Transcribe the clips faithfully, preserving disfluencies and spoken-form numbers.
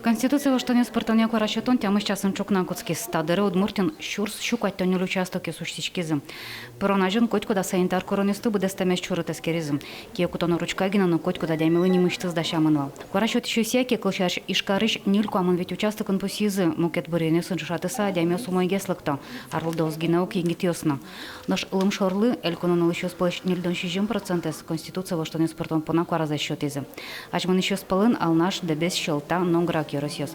Конституцие воштонъёс пыртонъя куара сётон тямыс часын ӵукна кутскиз. Та дыре Удмуртиын сюрс сю куатьтон ньыль участокъёс усьтӥськизы. Пырон азьын котькуд асьсэ интыяз куронъёсты быдэстэмез чурыт эскеризы. Кие кутоно ручка гинэ но котькуд адямилы нимысьтыз дасямын вал. Куара сётӥсьёсъя ке, кылсярысь, Ижкарысь ньыль куамын вить участокын пусйизы: мукет быръёнъёсын ӵошатыса, адямиос умойгес лыкто, арлыдоос гинэ ук, егитъёс но. Нош лымшорлы элькунын улӥсьёс пӧлысь ньыльдон сизьым процентэз Конституцие воштонъёс пыртон понна куаразэс сётӥзы. Азьмынӥсьёс пӧлын Алнаш, Дэбес, Сьӧлта, Нонграк ёросъёс.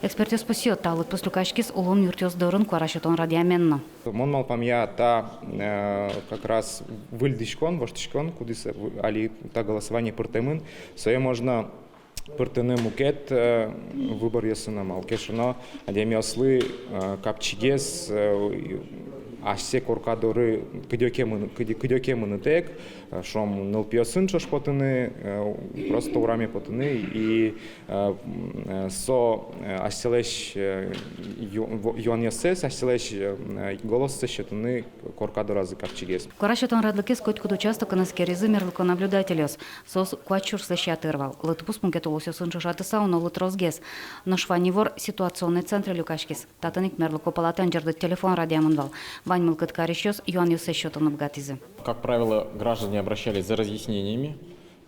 Экспертъёс пусйо, та лыдпус люкаськиз улон юртъёс дорын куара сётон радъямен но. Мон малпамъя, та, э, как раз выльдӥськон, воштӥськон, кудӥз, э, в-, али та голосование пыртэмын, сое можно пыртыны мукет, э, выборъёсы но, малы ке шуоно, адямиослы, э, капчигес, э, асьсэ корка доры кыдёке мын-, кыдё-, кыдёке мынытэк, э, шуом, нылпиосын ӵош потыны, э, просто ураме потыны и, э, м, э, со, э, асьсэлэсь, э, ю-, во-, юанъёссэс, асьсэлэсь, э, голоссэс сётыны корка доразы капчигес. Куара сётон радлыкез котькуд участокын эскеризы мерлыко наблюдательёс. Соос куать сюрслэсь ятыр вал. Лыдпус мукет улосъёсын ӵошатыса, унолы тросгес. Нош вань ивор ситуационной центре люкаськиз. Татын ик мерлыко палатаен ӟырдыт телефон радъямын вал. Вань мылкыд карисьёс юанъёссэс сётыны быгатӥзы. Как правило, граждане обращались за разъяснениями,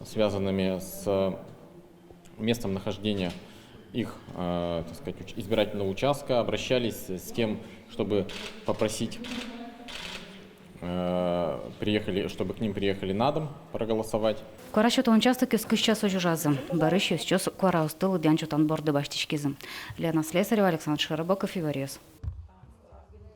связанными с местом нахождения их, э, так сказать, уч-, избирательного участка, обращались с тем, чтобы попросить, э, приехали, чтобы к ним приехали на дом проголосовать. Куара сётон участокъёс кызь часозь ужазы. Бӧрысь ёзчиос куараосты лыдъян-чотан борды басьтӥськизы. Лена Слесарева, Александр Широбоков, «Иворъёс».